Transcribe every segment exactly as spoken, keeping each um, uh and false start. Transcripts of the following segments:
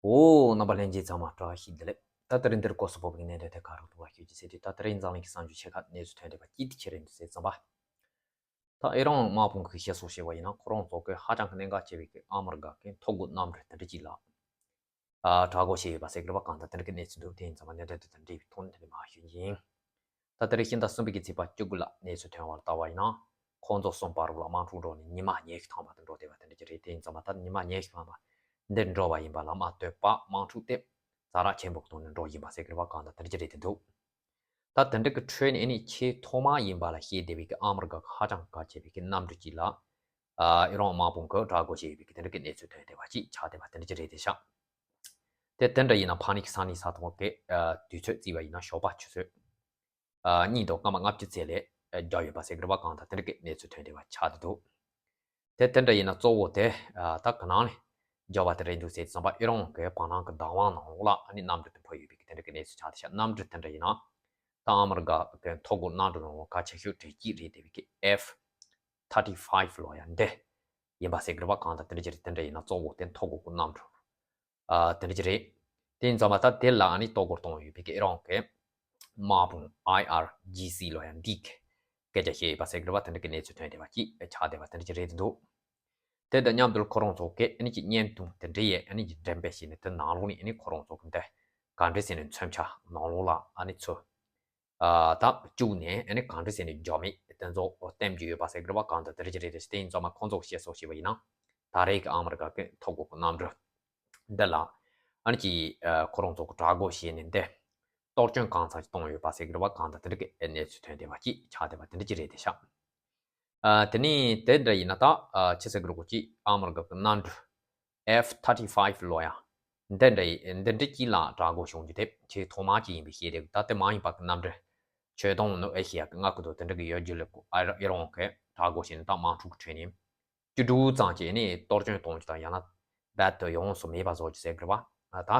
འོ། རྣམ་པ་ལྷན་རྒྱས་ཚང་མ་བཀྲ་ཤིས་བདེ་ལེགས། ད་ལྟ་རིང་འདིར་སྐོར་སུ་བབས་པའི་གནད་དོན་དེ་ག་རེ་འདུག་པ་ཤོད་ཀྱི་ཟེར་དུས། ད་ལྟ་རིང་འཛམ་གླིང་གི་གསར་འགྱུར་ཆེ་ཁག་གནས་ཚུལ་ཐོན་བསྡད་པ་གཅིག་དེ་ཁྱེད་རང་ཚོ་གསན་ཙམ་པ། ད་ཨི་རན་དམག་དཔུང་གིས་བཤད་སྲོལ་བྱས་པ་ཡིན་ན། ཁོ་རང་ཚོ་གི་ཧ་ཅང་གི་གནད་འགག་ཆེ་བའི་གི་ཨ་མི་རི་ཀ་གི་ཐོ་འགོད་གནམ་གྲུ་དེ་འདྲ་ཅིག་ལ་ཨ་དྲག་རྒོལ་བྱས་ཡོད་པ་ཟེར་གི་རེད་པ། གང་ལྟར་དེ་འདྲ་གི་གནས་ཚུལ་འདུག་དེ་ཡིན་ཙང་མ་གནད་དོན་དེ་དང་འབྲེལ་བའི་ཐོག་ནས་དེ་འདྲ་མ་ཞུ་ཡིན། ད་ལྟ་རེས་ཕྱི་ཟླ་གསུམ་པའི་གི་ཚེས་པ་བཅུ་དགུ་ལ་གནས་ཚུལ་ཐོན་པར་ལྟ་བ་ཡིན་ན། ཁོང་ཚོ་གསུམ་བར་ལ་དམག་འཁྲུག་འགྲོ་ནས་ཉི་མ་ཉི་ཤུ་ཐམ་པ་དེ་འགྲོ་བསྡད་པ་དེ་འདྲ་ཅིག་རེད། དེ་ཡིན་ཙང་མ་ད་ཉི་མ་ཉི་ཤུ་ཐམ་པ་འདིར་འགྲོ་བ་ཡིན་པ་ལ་མ་ལྟོས་པར་དམག་འཁྲུག་དེ་ཛ་དྲག་ཆེན་པོ་གི་ཐོག་ནས་འགྲོ་བཞིན་པ་ཟེར་གི་རེད་པ། གང་ལྟར་དེ་འདྲ་ཅིག་རེད་དེ་འདུག་ད་དེ་འདྲ་གི་ཁྲོད་ནས་ཨ་ནི་ཆེས་ཐོག་མ་ཡིན་པ་ལ་བཤད་བསྡད་པའི་གི་ཨ་མི་རི་ཀ་གི་ཧ་ཅང་གལ་ཆེ་བའི་གི་གནམ་གྲུ་གཅིག་ལ་ཨ་ཨི་རན་དམག་དཔུང་གིས་དྲག་རྒོལ་བྱས་ཡོད་པའི་གི་དེ་འདྲ་གི་གནས་ཚུལ་ཐོན་བསྡད་པ་ཅིག་ཆགས་བསྡད་པ་དེ་འདྲ་ཅིག་རེད་དེ་ཤག་དེ་དེ་འདྲ་ཡིན་ན་ཕ་ནི་གི་ས་གནས་ས་ཐོག་གི་ཨ་དུས་ཚོད་བརྩིས་པ་ཡིན་ན་ཞོགས་པ་ཆུ་ཚོད་ཨ་གཉིས་དང་སྐར་མ་ལྔ་བཅུ་ཙམ་ལ་ཨ་བརྒྱབ་ཡོད་པ་ཟེར་གི་རེད་པ། གང་ལྟར་དེ་འདྲ་གི་གནས་ཚུལ་ཐོན་བསྡད་པ་ཆགས་བསྡད་འདུག་དེ་དེ་འདྲ་ཡིན་ན་གཙོ་བོ་དེ་ཨ་ད་ག་ནང་ནས་བརྒྱབ་པ་དེ་རེད་འདུག་ཟེར་དུས་ཙམ་པ། ཨི་རན་གི་བར་སྣང་གི་བདག་དབང་ནང་ལོགས་ལ་ཨ་ནི་གནམ་གྲུ་དེ་འཕུར་ཡོད་པའི་གི་དེ་འདྲ་གི་གནས་ཚུལ་ཆགས་བསྡད་ཤག་གནམ་གྲུ་དེ་འདྲ་ཡིན་ན་ད་ཨ་མི་རི་ཀ་གི་ཐོ་འགོད་གནམ་གྲུ་ནང་ལོགས་གལ་ཆེ་ཤོས་གྲས་གཅིག་རེད་བསྡད་པའི་གི་F thirty five ལོ་ཡ་འདི་ཡིན་པ་ཟེར་གི་རེད་པ། གང་ལྟར་དེ་འདྲ་ཅིག་རེད། དེ་འདྲ་ཡིན་ན་གཙོ་བོ་དེ་ཐོ་འགོད་གི་གནམ་གྲུ་ཨ་དེ་འདྲ་ཅིག་རེད། དེ་ཡིན་ཙང་མ་ད་དེ་ལ་ཨ་ནི་གཏོར་རྒོལ་གཏོང་ཡོད་པའི་གི་ཨི་རན་གི་དམག་དཔུང་I R G C ལོ་ཡ་འདི་གིས་སྐད་ཆ་བཤད་ཡོད་པ་ཟེར་གི་རེད་པ། དེ་འདྲ་གི་གནས་ཚུལ་ཐོན་བསྡད་པ་ཅིག་ཆགས་བསྡད་པ་དེ་འདྲ་ཅིག་རེད་འདུག་དེ་དང་མཉམ་དུ་ཁོ་རང་ཚོ་གིས་ཨ་ནི་ཅིག་བརྙན་ཐུང་དེ་འདྲ་ཡི་ཨ་ནི་ཅིག་འགྲེམས་སྤེལ་བྱས་ནས་དེ་ནང་ལོགས་ནས་ཨ་ནི་ཁོ་རང་ཚོ་གི་འདི་ག་འདྲ་ཟེར་ནས་མཚོན་ཆ་ནང་ལོགས་ལ་ཨ་ནི་ཚུར་ཨ་ད་བཅུག་ནས་ཨ་ནི་ག་འདྲ་ཟེར་ནས་རྒྱབ་མེད་དེ་ཚོ་བསྟན་གྱི་ཡོད་པ་ཟེར་གི་རེད་པ། གང་ལྟར་དེ་འདྲ་ཅིག་རེད་དེ། དེ་ཡིན་ཙང་མ་ཁོང་ཚོ་གིས་བཤད་སྲོལ་བྱས་པ་ཡིན་ན་ད་རེས་ཀྱི་ཨ་མི་རི་ཀ་གི་ཐོ་འགོད་གི་གནམ་གྲུ་འདི་ལ་ཨ་ནི་ཅིག་ཨ་ཁོ་རང་ཚོ་གིས་དྲག་རྒོལ་བྱས་ནས་འདི་གཏོར་སྐྱོན་གང་ཚང་ཞིག་བཏང་ཡོད་པ་ཟེར་གི་རེད་པ། གང་ལྟར་དེ་འདྲ་གི་གནས་ཚུལ་ཐོན་བསྡད་པ་ཅིག་ཆགས་བསྡད་པ་དེ་འདྲ་ཅིག་རེད་དེ་ཤག་ཨ་དེ་ནས་དེ་འདྲ་ཡིན་ན་ད་ཨ་ཆི་ཟེར་གི་རེད་གོ་ཅིག་ཨ་མི་རི་ཀ་གི་གནམ་གྲུ་F thirty five ལོ་ཡ་འདི་འདྲ་ཡི་འདི་འདྲ་ཅིག་ལ་དྲག་རྒོལ་བྱུང་རྒྱུ་དེ་ཆེས་ཐོག་མ་ཅིག་ཡིན་པའི་ཤེས་རེད། ད་དེ་མ་ཡིན་པ་གི་གནམ་གྲུ་ཆོས་དུང་ནུབ་ཨེ་ཤི་ཡ་གི་མངའ་ཁུལ་དུ་དེ་འདྲ་གི་ཡོད་རྒྱུ་ལས་ཨི་རན་གི་དྲག་རྒོལ་བྱས་ནས་ད་དམག་འཁྲུག་གི་ཁྲོད་ནས་བཅུ་དྲུག་ཙམ་ཅིག་ནས་གཏོར་སྐྱོན་གཏོང་རྒྱུ་དང་ཡང་ན་རྦད་དེ་ཡོངས་སུ་མེད་པ་བཟོ་རྒྱུ་ཟེར་གི་རེད་པ། ད་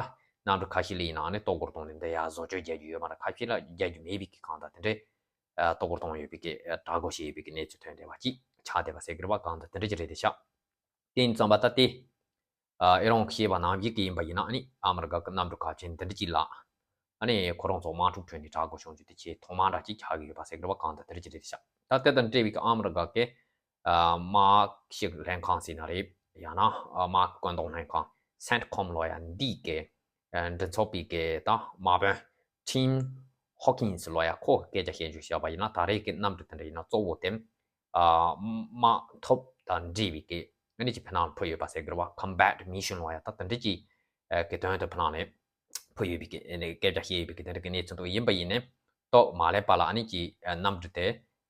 གནམ་གྲུ་ཁ་ཤས་ལ་ཡིན་ནའང་ནི་གཏོར་རྒོལ་གཏོང་ནས་འདི་ཡར་བཟོ་བཅོས་རྒྱག་རྒྱུ་ཡོད་མ་རེད། ཁ་ཤས་ལ་རྒྱག་རྒྱུ་མེད་པའི་གི་གང་ལྟར་དེ་འདྲའི་ཨ་གཏོར་རྒོལ་གཏོང་ཡོད་པའི་གི་ཨ་དྲག་རྒོལ་བྱས་ཡོད་པའི་གི་གནས་ཚུལ་ཐོན་བསྡད་པ་ཅིག་ཆགས་བསྡད་པ་ཟེར་གི་རེད་པ། གང་ལྟར་དེ་འདྲ་ཅིག་རེད་དེ་ཤག་དེ་ཡིན་ཙང་མ་ད་དེ་ཨ་ཨི་རན་གིས་བཤད་པ་ནང་བཞིན་གི་ཡིན་པ་ཡིན་ན་ཨ་ནི་ཨ་མི་རི་ཀ་གི་གནམ་གྲུ་གལ་ཆེན་འདི་འདྲ་ཅིག་ལ་ཨ་ནི་ཁོ་རང་ཚོ་དམག་འཁྲུག་ཁྲོད་ནས་དྲག་རྒོལ་བྱུང་རྒྱུ་དེ་ཆེས་ཐོག་མ་འདྲ་ཅིག་ཆགས་ཀྱི་ཡོད་པ་ཟེར་གི་རེད་པ། གང་ལྟར་དེ་འདྲ་ཅིག་རེད་དེ་ཤག་ད་དེ་དང་འབྲེལ་བའི་གི་ཨ་མི་རི་ཀ་གི་ཨ་དམག་ཞིབ་ལྷན་ཁང་ཟེར་ན་རེད། ཡང་ན་ཨ་དམག་བཀོད་འདོམས་ལྷན་ཁང་CENTCOM ལོ་ཡ་འདི་གི་ཨ་མགྲིན་ཚབ་པའི་གི་ད་དམག་དཔོན་Tim Hawkins ལོ་ཡ་ཁོ་གི་སྐད་ཆ་བཤད་རྒྱུ་བཤད་པ་ཡིན་ན། ད་རེས་ཀྱི་གནམ་གྲུ་དེ་འདྲ་ཡིན་ན་གཙོ་བོ་དེ་ཨ་དམག་འཐབ་དང་འབྲེལ་བའི་གི་ཨ་ནི་ཅིག་ཕན་ནང་འཕུར་ཡོད་པ་ཟེར་གི་རེད་པ། Combat Mission ལོ་ཡ་ད་དེ་འདྲ་ཅིག་ཨ་གི་དོན་དུ་ཕན་ནང་ནས་འཕུར་ཡོད་པའི་གི་ཨ་ནི་སྐད་ཆ་བཤད་ཡོད་པའི་གི་དེ་འདྲ་གི་གནས་ཚུལ་འདུག་ཡིན་པ་ཡིན་ནའི་ཏོག་མ་སླེབས་པ་ལ་ཨ་ནི་ཅིག་ཨ་གནམ་གྲུ་དེ་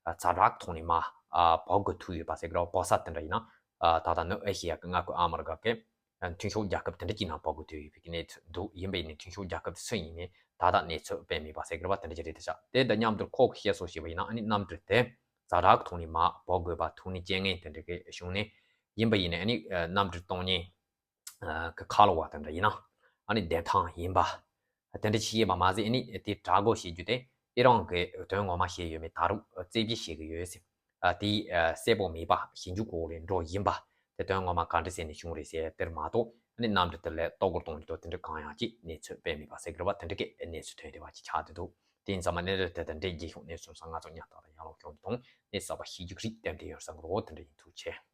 ཨ་ཛ་དྲག་ཐོག་ནས་མར་ཨ་བབས་དགོས་ཐུག་ཡོད་པ་ཟེར་གི་རེད་པ། འབབ་ས་དེ་འདྲ་ཡིན་ན་ཨ་ད་ལྟ་ནུབ་ཨེ་ཤི་ཡ་གི་མངའ་ཁུལ་ཨ་མི་རི་ཀ་གི་མཐུན་ཕྱོགས་རྒྱལ་ཁབ་དེ་འདྲ་ཅིག་ནང་བབས་དགོས་ཐུག་ཡོད་པའི་གནས་ཚུལ་འདུག་ཡིན་པ་ཡིན་ནའི་མཐུན་ཕྱོགས་རྒྱལ་ཁབ་སུ་ཡིན་ནའི་ད་ལྟ་གནས་ཚུལ་སྤེལ་མེད་པ་ཟེར་གི་རེད་པ། དེ་འདྲ་ཅིག་རེད་དེ་ཤག་དེ་དང་མཉམ་དུ་ཁོ་གིས་བཤད་སྲོལ་བྱས་པ་ཡིན་ན་ཨ་ནི་གནམ་གྲུ་དེ་ཛ་དྲག་ཐོག་ནས་མར་བབས་དགོས་པ་ཐུག་ནས་རྐྱེན་ངན་དེ་འདྲ་གི་བྱུང་ནས་ཡིན་པ་ཡིན་ནའི་ཨ་ནི་གནམ་གྲུ་གཏོང་མཁན་གི་ཁ་ལོ་བ་དེ་འདྲ་ཡིན་ན་ཨ་ནི་བདེན་ཐང་ཡིན་པ། དེ་འདྲ་ཅིག་ཡིན་པ་མ་ཟད་ཨ་ནི་དེ་དྲག་རྒོལ་བྱེད་རྒྱུ་དེ་ཨི་རན་གིས་དོན་ངོ་མ་བྱས་ཡོད་མེད་ད་རུང་རྩད་གཅོད་བྱེད་ཀྱི་ཡོད་ཟེར། ཨ་དེ་ཨ་གསལ་པོ་མེད་པ་ཞིབ་འཇུག་འོག་ལ་འགྲོ་བཞིན་པ། དེ་དོན་ངོ་མ་ག་འདྲ་ཟེར་ནས་བྱུང་རེད་ཟེར་དེར་མ་གཏོགས་ཨ་ནི་གནམ་གྲུ་དེ་ལ་གཏོར་རྒོལ་གཏོང་རྒྱུ་དང་དེ་འདྲ་གང་ཡང་ཅིག་གནས་ཚུལ་སྤེལ་མེད་པ་ཟེར་གི་རེད་པ། དེ་འདྲ་གི་གནས་ཚུལ་ཐོན་བསྡད་པ་ཅིག་ཆགས་བསྡད་འདུག་དེ་ཡིན་ཙང་མ་གནད་དོན་དེ་དང་འབྲེལ་རྒྱལ་གཞུང་གནས་ཚུལ་སོགས་ང་ཚོ་ཉམས་རྟོགས་དང་ཡང་ལོག་སྐྱོང་རྒྱུ་དང་གནས་ཚུལ་གསར་པ་ཤེས་རྒྱུ་རིགས་ལྡན་དེ་ཡོད་བསམ་གི་རེད། དེ་འདྲ་ཡིན། ཐུགས་རྗེ་ཆེ།